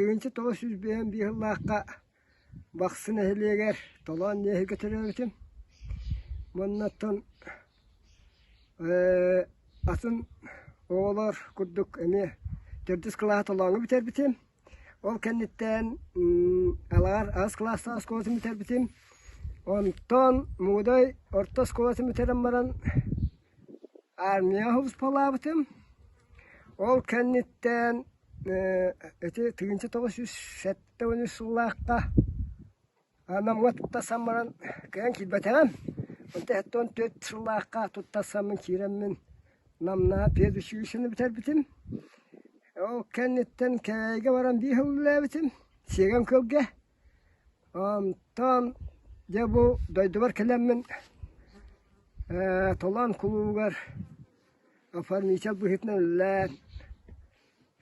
1951 сыллаахха Бахсы нэһилиэгэр Толоон Ниэһигэ төрөөбүтүм. Уоннаттан атын оҕолор курдук эмиэ төрдүс кылааһы Толооҥҥо бүтэрбитим. Ол кэнниттэн Алаар аҕыс кылаастаах оскуолатын бүтэрбитим. Онтон Мугудай орто оскуолатын бүтэрэн баран армияҕа сулууспалаабытым. Ол кэнниттэн ити 1973 сыллаахха Намҥа туттарсан баран кыайан киирбэтэҕим. Онтон 74 сыллаахха туттарсаммын киирэммин Намнаа педучилищены бүтэрбитим. Ол кэнниттэн Кэбээйигэ баран биир сыл үлэлээбитим, Сиэгэн Күөлгэ. Онтон дьэ бу дойдубар кэлэммин Толоон кулуубугар оформитель быһыытынан үлэлээн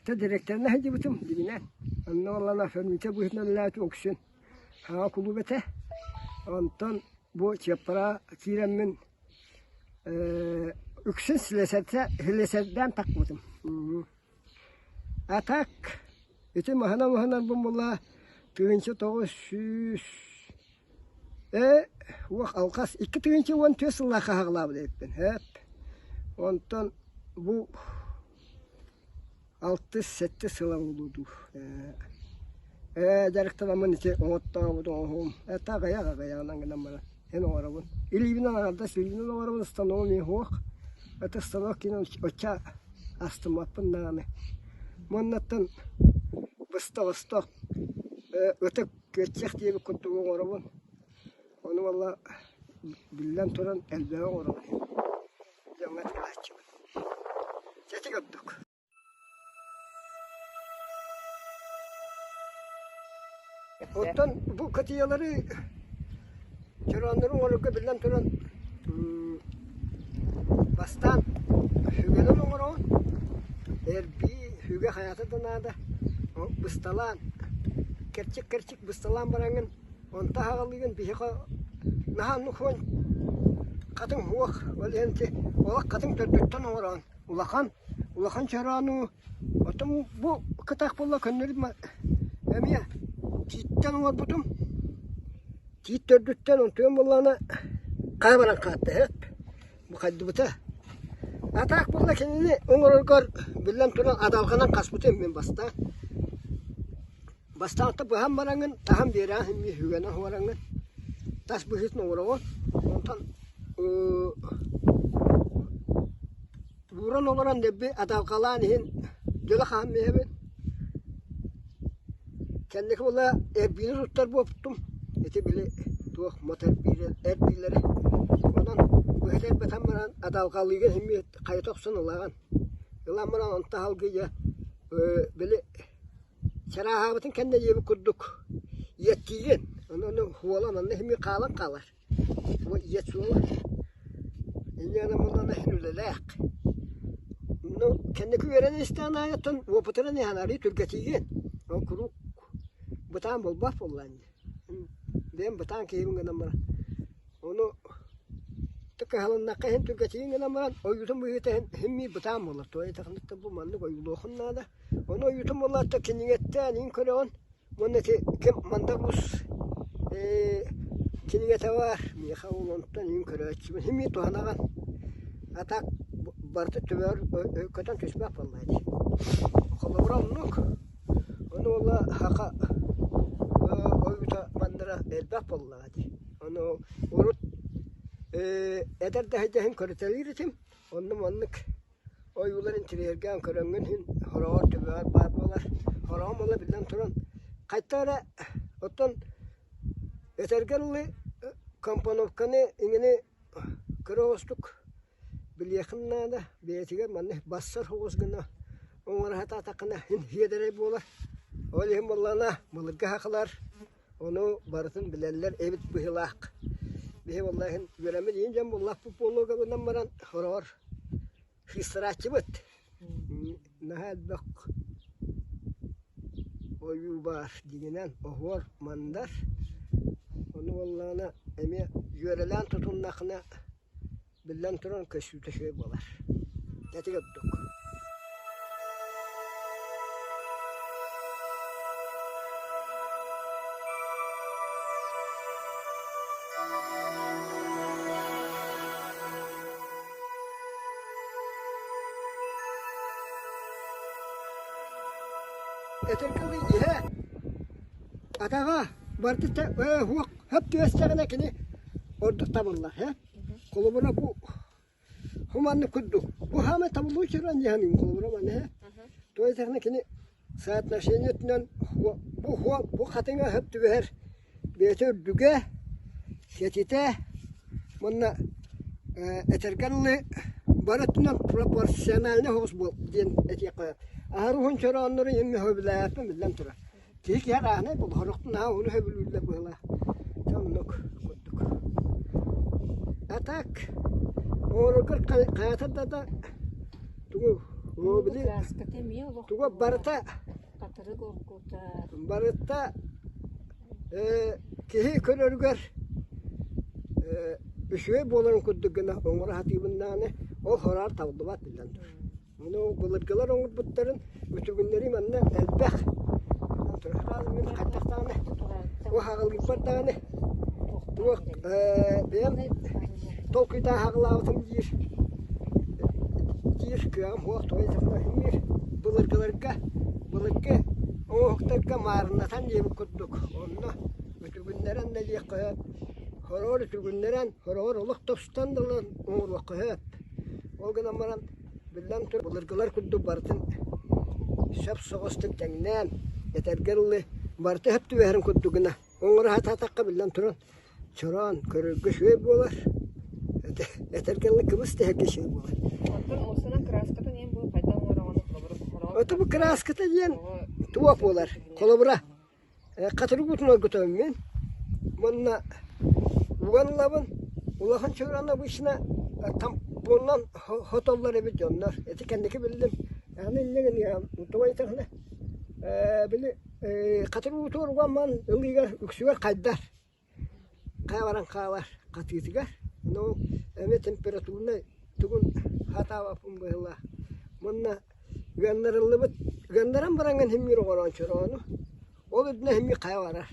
Ити дириэктэринэн сылдьыбытым дьиҥинэн. Онно буоллаҕына оформитель быһыытынан үлэлээбитим үксүн саҥа кулууп этэ. Онтон бу Чыаппара киирэммин үксүн слесарьдаан тахпытым. А так ити маһынан уһанарбын буолла 1900 Ээ, уох алҕас 2014 сыллаахха хаҕылаабыт эбиппин, һээп. Онтон бу алтыс, сэттис сыла буолуо дуу. Ээ, дьарыктанаммын ити оҥоттообут оҥоһуум. Это аҕыйах аҕыйаҕынан гынан баран эн оҥоробун. Илиибинэн аҥардас илиибинэн оҥоробун, станогум иһэ суох. Это станок киинэ оччо астыммаппын даҕаны. Муоннаттан быстах-остох ытык Күөччэх диэбит курдук оҥоробун. Ону уонна биллэн туран элбэҕи оҥоробун. Дьоҥҥо атыылааччыбын. Дьэ ити курдук. Оттон бу кытыйалары чорооннору оҥорорго биллэн туран бастаан сүгэнэн оҥороҕун. Эрбии, сүгэ хайата да наада. Бысталаан, кэрчик-кэрчик бысталаан бараҥҥын, онто аҕалыыгын биһиэхэ наһаа оннук суон хатыҥ суох. Ол иһин ити олох хатыҥ төрдүттэн оҥороон улахан, улахан чороону оттон бу кытаах буолла көннөрү эмиэ тииттэн оҥорбутум. Тиит төрдүттэн онтуйан буоллаҕына хайа баран хаатта эһэт бу хайдыбыта. Атаах буолла кинини оҥороргор биллэн туран адалҕанан хаспытым мин бастаан. Бастаан быһан бараҥҥын таһан биэрэҕин эмиэ үгэнэн уһуораҥҥын тас быһыытын оҥороҕун. Онтон ууран олорон дэлби адалҕалаан иһин дьөлө хаһан иһэбин. Кэнники буола эрбиини туттар буолбуттум. Ити били туох мот эрбиилэри. Онон быһыта эрбэтэн баран адалҕалыыгын эмиэ хайыта охсон ылаҕын. Ылан баран онто салгыы дьэ били чарааһаабытын кэннэ диэбит курдук иэттиигин. Ону уола манна эмиэ хаалан хаалар. Бу ийэ суола. Инньэ гынан буоллаҕына иһин үлэлээх. Ну, кэнники үөрэнэн истэҕин аайы оттон уопутуран иһэн арыый түргэтиигин. Ол куруук бытаан буолбат буоллаҕа ини. Бэйэм бытаан киһибин гынан баран. Ону кыһалыннахха иһин түргэтиигин гынан баран ойуутун быһыыта иһин иһин миир бытаан буолар. Тоҕо диэтэххинэ бу маннык ойуулуохун наада. Ону ойуутун буоллаҕына кинигэттээн иһин көрөҕүн. Уонна ити ким Мандар Уус кинигэтэ баар, миэхэ ол онтон иһин көрөөччүбүн син туһанаҕын. А так барыта төбөөр көтөн түспэт буолла дии. Холобура оннук. Ону уола саха ойуута мандара элбэх буоллаҕа дии. Ону урут эдэр да сылдьан көрүтэлиир этим. Онно маннык Ойуулар интэриэһиргээн көрөҥҥүн иһин хороҕор төбөҕөр баар буолар. Хороҕом ыла биллэн туран хайта эрэ оттон этэргэ дылы компоновканы иҥини кыра оҕустук билиэххин наада. Бэйэтигэр манна бассар соҕус гына оҥоро сатаатаххына син сиэдэрэй буолар. Ол иһин буоллаҕына былыргы сахалар ону барытын билэллэр эбит быһыылаах. Биһи буолла иһин үөрэммит иһин дьон буоллахпыт буолуо гынан баран хороҕор Сыыстарааччыбыт. Наһаа элбэх ойуу баар дьиҥинэн оһуор мандар. Ону буоллаҕына эмиэ дьүөрэлээн тутуннаххына биллэн туран көстүүтэ үчүгэй буолар. Ити курдук. Этэргэ дылы иһэ, атаҕа барыта суох хөп түбэстэҕинэ кини ордук табыллар. Холобура бу хуманнык курдук. Бу хаамай табыллыы чөрөн дьиһанын холобура манна То есть кини соотношение өттүнэн бу бу хатыҥа хөп түбэһэр бэйэтэ үрдүгэ, сэтитэ уонна этэргэ дылы бары өттүнэн пропорциональный соҕус буол диэн этиэххэ аһары уһун чорооннору эмиэ сөбүлээбэппин биллэн турар. Киһи киһи арааһынай буолар, сорохтун наһаа уһуну сөбүлүүллэр быһыылаах. Дьэ оннук курдук. А так оҥороргор хайатар да да тугу били туга барыта Хатырык оргутар. Барыта киһи көрөрүгэр үчүгэй буоларын курдук гына оҥоро сатыыбын даҕаны ол хораар табыллыбат биллэн турар. Ону былыргылар оҥорбуттарын үтүгүннэрии манна элбэх. Мин хайдах даҕаны бу хаҕылыырбар даҕаны туох бэйэм толкуйдаан хаҕылаабытым диир диир кыаҕым суох тоҕо диэтэххинэ былыргыларга былыргы оҥоһуктарга маарыннатан диэбит курдук онно үтүгүннэрэн да диэххэ сөп хороҕор үтүгүннэрэн хороҕор олох тостон да ылан оҥоруохха сөп ол гынан баран биллэн турар былыргылар курдук барытын сөп соҕустук тэҥнээн этэргэ дылы барыта сөп түбэһэрин курдук гына оҥоро сатаатахха биллэн туран Чороон көрөргө үчүгэй буолар, этэргэ дылы кыбыс тэһэргэ үчүгэй буолар. Оттон уусунан кырааскатын иһин бу хайдах оҥороҕун холобура хороон Ото бу кырааската диэн туох буолар? Холобура, хатырык уутун оргутабын мин. Уонна уган ылабын. Улахан чороон обычно тампонунан хотоллор эбит дьоннор. Ити кэнники биллим. Аны инньэ гыныам. Тоҕо диэтэххинэ, били хатырык уутугар уган баран ылыыгар үксүгэр хайдар. Хайа баран хаалар хатыытыгар, ну эмиэ температурнай тугун хатаабаппын быһыылаах. Уонна ыаннарыллыбыт, ыаннаран бараҥҥын симмиир оҥороон чороону, ол үрдүнэн симмиир хайа барар.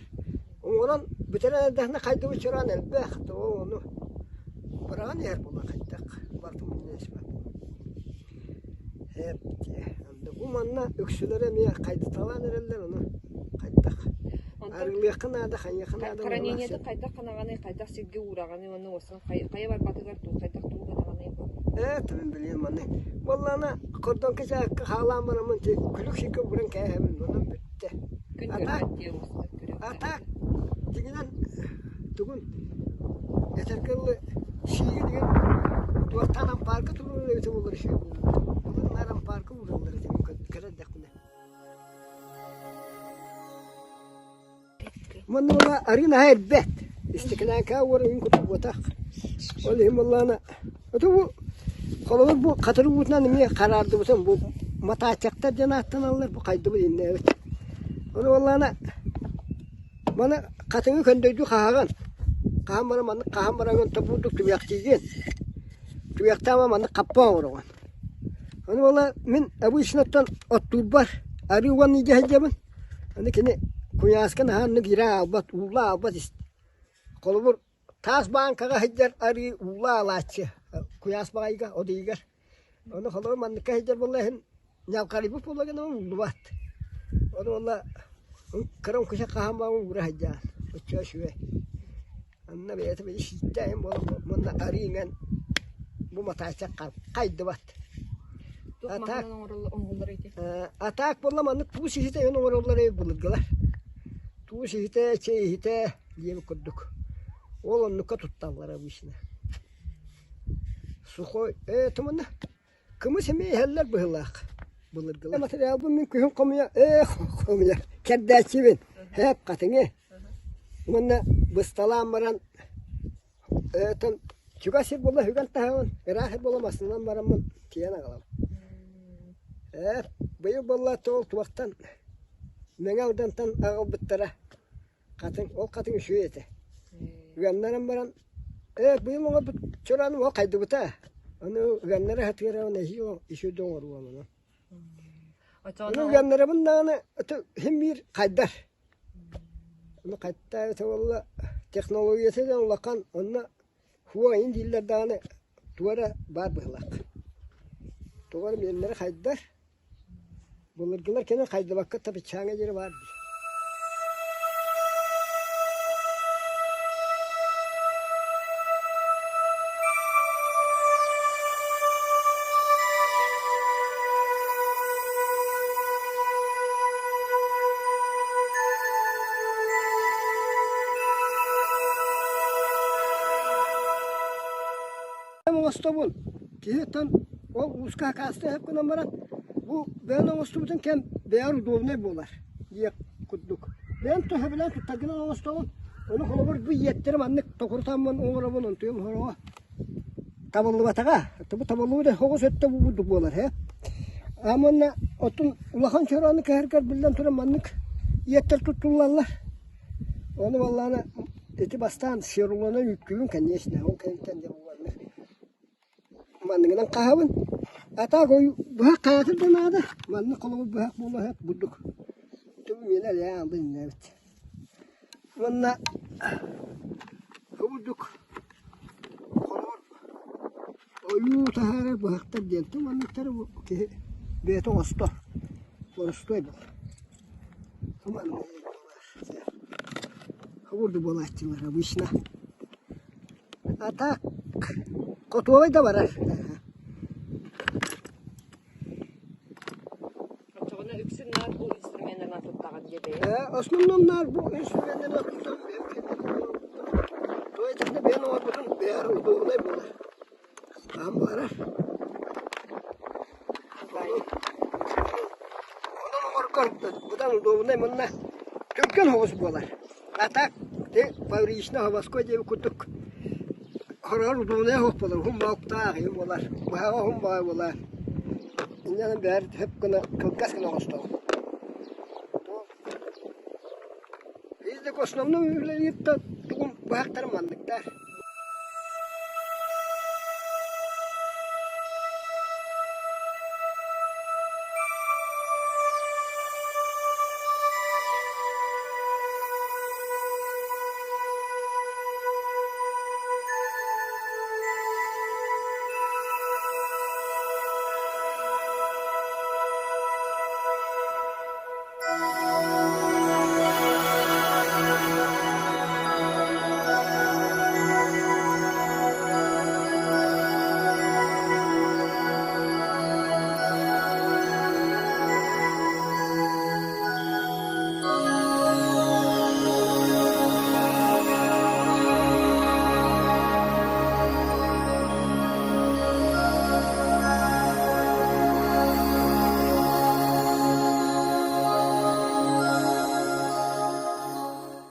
Оҥорон бүтэрэн эрдэххинэ хайдыбыт чороон элбэх, тоҕо ону быраҕан иһэр буолла хайдах барытын мунньан испэт. Эп Бу манна үксүлэрэ эмиэ хайдыталаан эрэллэр ону хайдах арыылыахха наада, хайыахха наада Хранениета хайдах ханаҕаный, хайдах сиргэ уураҕаный уонна уоссун хайа барбатыгар дуу, хайдах дуу гынаҕаный бу? Ээ, тыбын билиэм маны. Буоллаҕына кордонка чаакка хаалаан бараммын күлүк сиргэ ууран кээһэбин, онон бүттэ. Күн А так, көрбөт диye уоссун а так дьиҥинэн тугун этэргэ дылы сииги деген туохтаан ампаарга туруорар эбитэ буоллар үчүгэй буолуо. Былыр наар ампаарга уураллар этэ мин кыра эрдэхпинэ. Манна буолла арыы наһаа ирбэт. Истэкилээҥкэ уоран курдук буотах. Ол иһин буоллаҕына ото бу холобур бу хатырык уутунан эмиэ хараардыбытым бу матааччактар диэн ааттаналлар бу хайдыбыт иннээбит. Ону буоллаҕына маны хатыҥы көндөйдүү хаһаҕын. Хаһан баран маннык хаһан бараҥын тобуурдук түгэхтиигин. Түгэхтээн маннык хаппа оҥороҕун. Ону буолла мин обычноттан оттуурбар арыы уган илдьэ сылдьабын. Аны кини куйааска наһаа оннук ирэ аалбат, уулла аалбат Холобур, таас бааҥкаҕа сылдьар арыы уулла аалааччы куйаас баҕайыга, от ыйыгар. Ону холобур манныкка сылдьар буолла иһин ньалҕарыйбыт буолла гынан ууллубат. Ону уонна кыра оҥкучах хаһан баҕар уура сылдьаҕын. Оччо үчүгэй. Онно бэйэтэ били сииктээх буолан уонна арыы иҥэн бу матааччах хайдыбат. Туох маһынан оҥоһуллар ити? А так буолла маннык туус иһитэ өйөн оҥороллор эбит былыргылар. Туус иһитэ, чэй иһитэ диэбит курдук. Ол оннукка тутталлар обычно. Сухой ээ туманна Кымыс эмиэ иһэллэр быһыылаах былыргылар. Материалбын мин күһүн хомуйа ээ хомуйар кэрдээччибин һээп хатыҥы уонна бысталаан баран оттон чугас сир буолла үгэн таһабын ыраах сир буолла массыынанан бараммын тиийэн аҕалабын. Ээ быйыл буолла ол туохтан Мэҥэ Алдантан аҕалбыттара Хатыҥ, ол хатыҥ үчүгэй этэ. Ыаннаран баран, ээ быйыл оҥорбут чороону ол хайдыбыта. Ону ыаннара сатыыра эһиил үчүгэй да оҥоруом ону. Ону ыаннарабын даҕаны син биир хайдар. Ону хайта эбитэ буолла технологията да улахан онно хуо иҥин дииллэр даҕаны туора баар быһыылаах. Тоҕо эрэ миэннэрэ хайдар. Былыргылар кэлин хайдыбакка тапычааҥҥа диэри баар дии. Оҥостобун. Киһи оттон ол ууска хакаастыы гынан баран бу бэйэн оҥостубутун кэм бэйэр удобнай буолар диэх курдук. Бэйэм төһөбүнэн туттаргынан оҥостобун. Ону холобур бу иэттэрим маннык токурутаммын оҥоробун онтуйум сороҕо табыллыбатаҕа. Бу табыллыбыт оҕус өттө бу курдук буолар ээ. Уонна оттон улахан чороону кэһэргэр биллэн туран маннык иэттэр туттуллаллар. Ону буоллаҕына ити бастаан сверлонан үүттүүбүн конечно, ол кэнниттэн дьэ буоланнар манныгынан хаһабын. А так быһах хайатын да наада. Маннык холобур быһах буолуо сөп бурдук. Түбү миэнэ элээн албын иннэбит. Уонна бурдук холобур ойуу таһаарар быһахтар диэн тыл манныктары киһи бэйэтэ оҥосто. Боростуой буолар. Курдук буолааччылар обычно. А так хотуолай да барар. Оччоҕуна үксүн наар бу инструменнарынан туттаҕын дии бэйэ? Основном наар бу инструменнарынан туттан То есть бэйэн оҥорбутун бэйэр удобнай буолар. Хаһан барар. Онон оҥоргор быдан удобнай мунна түргэн соҕус буолар. А так ты фабричный заводской диэбит курдук хороор удобнай соҕус буолар, уһун моһуктаах иһин буолар, быһаҕа уһун баҕайы буолар. Инньэ бэйэр хөп гына кылгас гына оҥостоҕун. Биирдик основной үлэлиир да тугум быһахтарым манныктар.